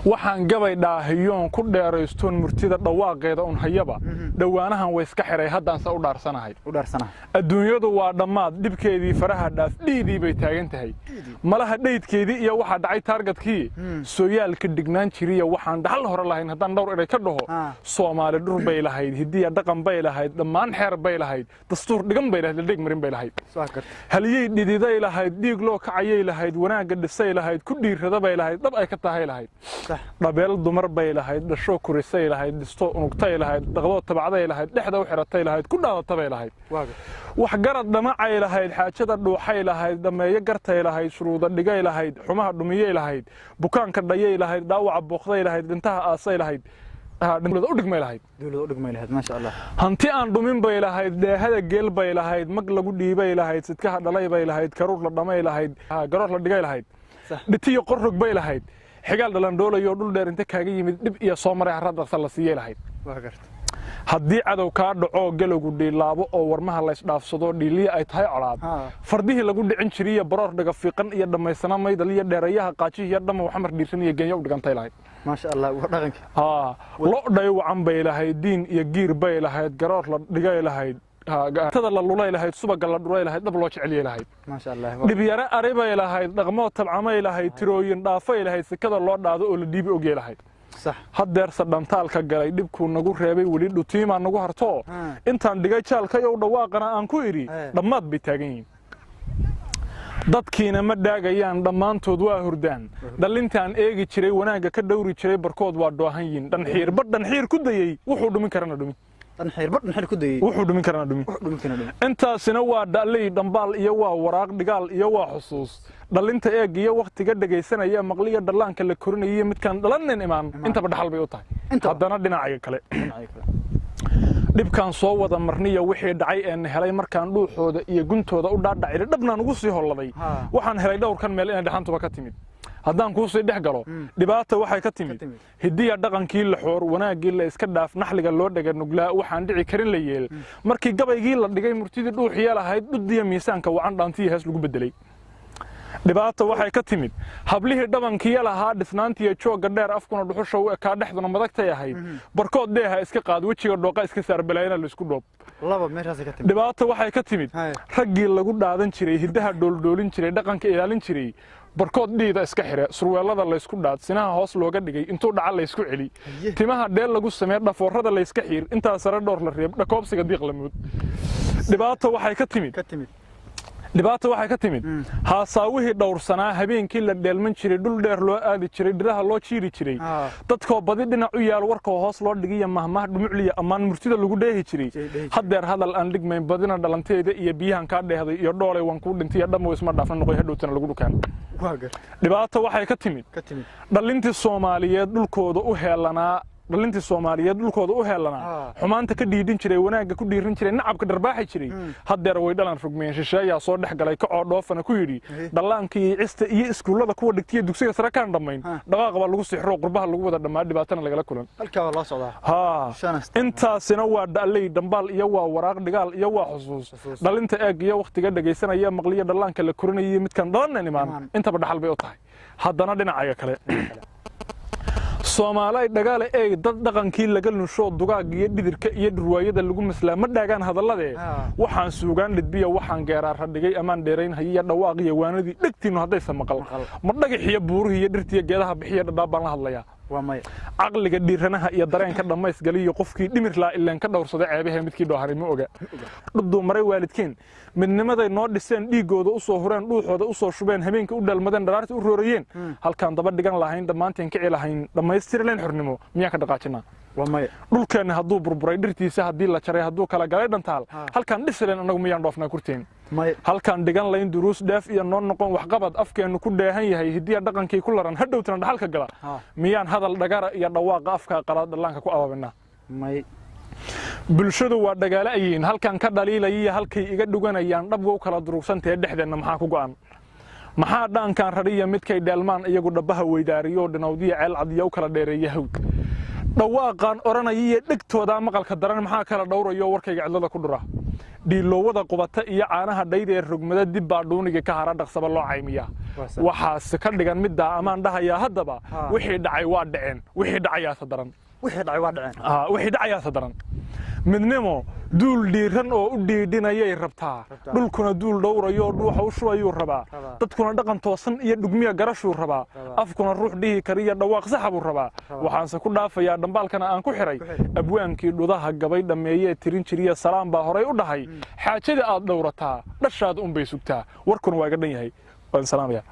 Waxaan gabay dhaahiyoon ku dheeraystoon murtida dhawaaqeeda un hayaba, dhowaanahan way iska xiray, haddaanse u dhaarsanahay. U dhaarsanahay. Adduunyadu waa dhammaad, dhibkeedii faraha dhaaf, dhiidii bay taagan tahay, malaha dhaydkeedii iyo waxaa dhacay taargetkii sooyaalka dhignaan jiriya. Waxaan dhaxal hore lahayn haddaan dhowr eray ka dhaho, Soomaali dhur bay lahayd, hidiya dhaqan bay lahayd, dhammaan xeer bay lahayd, dastuur dhigan bay lahayd, la dheeg marin bay lahayd, Soo garta. Haliyey dhididay lahayd, dhiig loo kacayay lahayd, wanaagga dhisay lahayd, ku dhiirrada bay lahayd, dhab ay ka tahay lahayd, Dhabeel dumar bay lahayd, dhashoo kurisay lahayd, dhistoo unugtay lahayd, dhaqdoo tabacday lahayd, dhexda u xiratay lahayd, ku dhaadatay lahayd, Waa garta. Waxgarad dhamacay lahayd, xaajada dhuuxay lahayd, dhammeeyo gartay lahayd, shuruuda dhigay lahayd, xumaha dhumiyey lahayd, bukaanka dhayay lahayd, dhaawaca booqday lahayd, dhintaha aasay lahayd, dowlada u dhigmay lahayd. Dowlada u dhigmay lahayd, maasha Allah. Hanti aan dhumin bay lahayd, dheehada geel bay lahayd, mag lagu dhiibay lahayd, sidkaha dhalay bay lahayd, karuur la dhamay lahayd, garoor la dhigay lahayd, dhitiyo qorrog bay lahayd, xigaal dhalandhoolayo dhul dheer inta kaaga yimid dhib iyo soo maray harrad dhaqsa la siiyey lahayd. Waa garta. Haddii cadow kaa dhaco, galowgu dhiilaabo oo warmaha laysdhaafsado, dhiiliya ay tahay colaad, fardihii lagu dhicin jiriyo baroor dhaga fiiqan iyo dhammaysana maydal iyo dheerayaha qaajihi iyo dhama waxamar dhiirsan iyo genya u dhigantay lahayd. Maasha Allah, waa dhaqanka. Haa, lo dhay wacan bay lahayd, diin iyo giir bay lahayd, garoor la dhigay lahayd, tada la lulay lahayd, subaga la dhuray lahayd, dhab loo jeceliyay lahayd. Maasha Allah. Dhibyare ari bay lahayd, dhaqmoo tabcamay lahayd, tirooyin dhaafay lahayd, sikada loo dhaado oo la dhiibi ogyay lahayd. Haddeerse dhantaalka galay, dhibkuu nagu reebay weli dhutiimaa nagu hartoo, intaan dhigay jaalkayow dhawaaqana aan ku idhi, dhammaad bay taagan yihiin, dadkiina ma dhaagayaan, dhammaantood waa hurdaan. Dhallintaan eegi jiray, wanaagga ka dhowri jiray, barkood waa dhoohan yihiin, dhanxiirba dhanxiir ku dayey, wuxuu dhumin karana dhumin. Dhanxiirba dhanxiir ku dayey. Wuxuu dhumin karana dhumin. Wuxuu dhumin karana dhumin. Intaasina waa dhalay dhambaal iyo waa waraaq dhigaal iyo waa xusuus dhallinta eeg iyo wakhtiga dhegaysanaya maqliya dhallaanka la korinaya, midkaan dhalanin imaan, intaba dhaxal bay u tahay. Intaba. Haddana dhinaca kale, Dhinacyo kale. Dhibkaan soo wada marniya wixii dhacay een helay markaan dhuuxooda iyo guntooda u dhaadhacay, dhabnaan ugu sii holladay, waxaan helay dhowrkan meel inay dhaxantuba ka timid. Haddaan kuu sii dhex galo, dhibaata waxay ka timid timid. Hidiya dhaqankii la xoor, wanaaggii la iska dhaaf, naxliga loo dhega nuglaa, waxaan dhici karin la yeel. Markii gabaygii la dhigay, murtidii dhuuxiya lahayd, dhudiya miisaanka wacan, dhaantiya hees lagu bedelay. Dhibaata waxay ka timid hablihii dhabankiya lahaa, dhisnaantiya joogga dheer, afkuna dhuxusha u ekaa, dhexduna madagtay ahayd, barkood dheeha iska qaad, wejiga dhooqa iska saar, balaayana laisku dhoob. Laba meeshaasay ka timid. Dhibaata waxay ka timid raggii lagu dhaadan jiray, hiddaha dhooldhoolin jiray, dhaqanka ilaalin jiray, barkood dhiida iska xire, surweelada laysku dhaad, sinaha hoos looga dhigay, intuu dhaca laysku celi, timaha dheel lagu samee, dhafoorada layska xiir, intaa sare dhowr la reeb, dhakoobsiga diiq la muud. Dhibaata waxay ka timid Ka timid. Dhibaata waxay ka timid haasaawihii dhowrsanaa, habeenkii la dheelman jiray, dhul dheer loo aadi jiray, dhiraha loo jiiri jiray, dadkoo badi dhinac u yaal, warkoo hoos loo dhigiya, mahmah dhumucliya ammaan murtida lagu dheehi jiray. Dheehi jiray. Haddeer hadal aan dhigmayn, badina dhalanteeda iyo biyahan kaa dheehday iyo dhoolay waan kuu dhintay iyo dhammow isma dhaafna noqoy, hadhowtana lagu dhukaan. Waa garta. Dhibaata waxay ka timid Ka timid. Dhalintii Soomaaliyeed dhulkooda u heelanaa, dhalintii Soomaaliyeed dhulkooda u heelanaa, xumaanta ka dhiidhin jiray, wanaagga ku dhiirin jiray, nacabka dharbaaxi jiray, haddeer way dhalan rugmeen. Shisheeyaa soo dhex galay, kacoo dhoofana ku yidhi. Dhallaankii iyo cista iyo iskuullada kuwa dhigtiya, dugsiga sare kaan dhammayn, dhaqaaqa baa lagu sixro, qurbaha lagu wada dhammaa, dhibaatana lagala kulan. Halkaa waa loo socdaa. Haa. Shanasta. Intaasina waa dhalay dhambaal iyo waa waraaq dhigaal iyo waa xusuus Xusuus. Dhalinta eeg iyo wakhtiga dhegaysanaya maqliya dhallaanka la korinaya, midkaan dhalanan imaan, Imaan. intaba dhaxal bay u tahay. Haddana dhinacaga kale, Soomaalay dhagaale ey, dad dhaqankii laga lunsho, dugaag iyo dhidirka iyo dhurwaayada lagu maslaa, ma dhaagaan hadalladee. Waxaan suugaan dhidbiya, waxaan geeraara dhigay, amaan dheerayn hayiya, dhawaaq iyo waanadii dhegtiinnu haddaysa maqal, Maqal. ma dhagaxiyo buurihii iyo dhirtiyo geedaha bixiya dhadhaab baan la hadlayaa? Waa maya. Caqliga dhiiranaha iyo dareenka dhammaysgaliyo, qofkii dhimir laa ileen ka dhowrsaday ceebahee, midkii dhooharay ma oga dhuduu maray waalidkeen, midnimaday noo dhiseen, dhiiggooda u soo hureen, dhuuxooda u soo shubeen, habeenka u dhalmadeen, dharaarta u roorayeen, halkaan daba dhigan lahayn, dhammaanteen kici lahayn, dhammaystiri lahayn xornimo, miyaan ka dhaqaajinaa? Waa maya. Dhulkeenna hadduu burburay, dhirtiisa haddii la jaray, hadduu kala galay dhantaal, halkaan dhisi lahayn annagu, miyaan dhoofnaa kurteen? Maya. Halkaan dhigan layn duruus dheef iyo noo noqon waxqabad, afkeennu ku dheehan yahay, hidiya dhaqankii ku laran, hadhowtana dhaxalka gala, miyaan hadal dhagara iyo dhawaaqa afka qalaad dhallaanka ku abaabinaa? Maya. Bulshadu waa dhagaalo ayiin, halkaan ka dhaliilaya iyo halkay iga dhuganayaan dhab wow kala durugsantahe. Dhexdeenna maxaa ku go'an? Maxaa dhaankaan rariya midkay dheelmaan iyagu dhabbaha weydaariyo, dhinawdiya ceel cadiya u kala dheereeya hawd? Dhawaaqaan odhanaya iyo dhegtoodaa maqalka daran maxaa kala dhowrayo warkayga cidlada ku dhura? Dhiiloowada qubata iyo caanaha dhayda ee rogmada dib baa dhuuniga ka hara, dhaqsaba loo caymiyaa. Waa sax. Waxaase ka dhigan middaa amaan dhahayaa haddaba, wixii dhacay waa dhaceen, wixii dhacayaase daran. Wixii dhacay waa dhaceen. Wixii dhacayaase daran. Midnimo duul dhiiran oo u dhiidhinayay rabtaa. Rabtaa. Dhulkuna duul dhowrayoo dhuuxa u shubayuu rabaa. Rabaa. Dadkuna dhaqan toosan iyo dhugmiya garashuu rabaa. Rabaa. Afkuna ruux dhihi kariya dhawaaq saxa buu rabaa. Rabaa. Waxaanse ku dhaafayaa dhambaalkana aan ku xiray Ku xiray. Abwaankii dhudaha gabay dhammeeyee tirin jiriya salaam baa horay u dhahay, xaajada aad dhowrataa dhashaada unbay sugtaa. Warkuna waa iga dhan yahay, waan salaamayaa.